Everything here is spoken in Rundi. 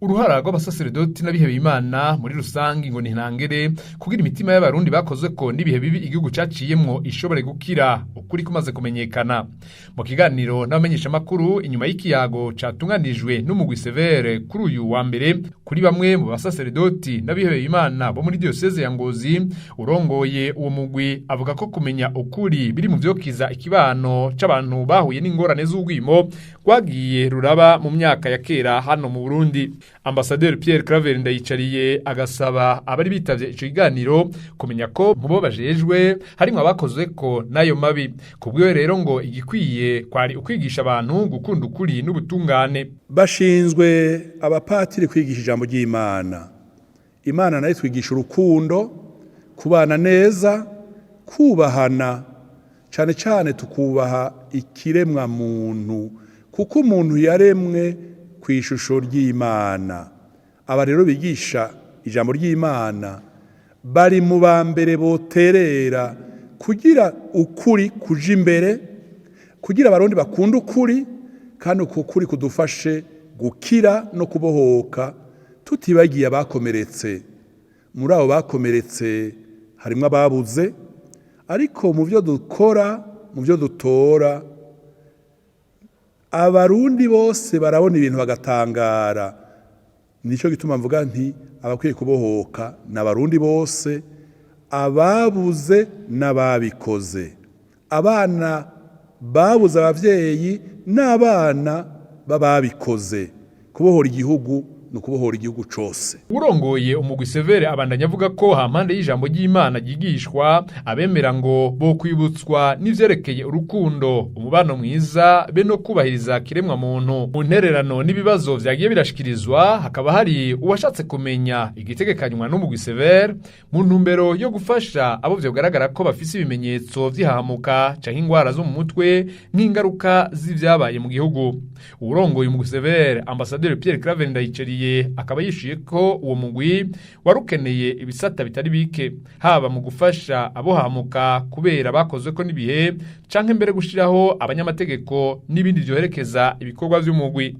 Uruhara rw'abasaseredoti n'abihebeye Imana muri rusangi ngo ni ntangere kugira imitima y'abarundi bakozwe ko n'ibihe bibi igihugu caciyemwo ishobore gukira ukuri kumaze kumenyekana. Mu kiganiro n'abamenyeshamakuru inyuma y'ikiyago catunganijwe n'umugwi Severe kuri uyu wa mbere, kuri bamwe mu basaseredoti n'abihebeye Imana bo muri diyoseze ya Ngozi, urongoye uwo mugwi avuga ko kumenya ukuri biri mu vyokiza ikibano c'abantu bahuye n'ingorane z'urwimo rwagiye ruraba mu myaka ya kera hano mu Burundi. Ambasaderi Pierre Claver Ndayicariye agasaba abari bitavye ico kiganiro kumenya ko mu bo bajejwe harimwo abakozwe ko n'ayo mabi. Kubwiwe rero ngo igikwiye kwari ukwigisha abantu gukunda ukuri n'ubutungane. Bashinzwe abapatiri kwigisha ijambo ry'Imana. Imana nayo twigisha urukundo, kubana neza, kubahana, cyane cyane tukubaha ikiremwa muntu, kuko umuntu yaremwe ku ishusho ry'Imana. Aba rero bigisha ijambo ry'Imana bari mu ba mbere boterera kugira ukuri kuja imbere, kugira abarundi bakunda ukuri, kandi uko kuri kudufashe gukira no kubohoka, tutibagiye abakomeretse. Muri abo bakomeretse harimwo ababuze, ariko mu byo dukora, mu byo dutora, abarundi bose barabona ibintu bagatangara. Nicyo gituma mvuga nti abakwiye kubohoka ni abarundi bose, ababuze n'ababikoze, abana babuze abavyeyi n'abana b'ababikoze. Kubohora igihugu ni ukubohora igihugu cose. Urongoye umugwi Severe abandanya avuga ko hampande y'ijambo ry'Imana ryigishwa, abemera ngo bo kwibutswa n'ivyerekeye urukundo, umubano mwiza be no kubahiriza kiremwa muntu. Mu ntererano n'ibibazo vyagiye birashikirizwa, hakaba hari uwashatse kumenya igitegekanywa n'umugwi Severe mu ntumbero yo gufasha abo vyogaragara ko bafise ibimenyetso vy'ihahamuka canke ingwara zo mu mutwe nk'ingaruka z'ivyabaye mu gihugu. Urongoye umugwi Severe, Ambasaderi Pierre Claver Ndayicariye, akaba yishuye ko uwo mugwi warukeneye ibisata bitari bike, haba mu gufasha abohamuka kubera bakozwe ko n'ibihe, canke mbere gushiraho abanyamategeko n'ibindi vyoherekeza ibikorwa vy'umugwi.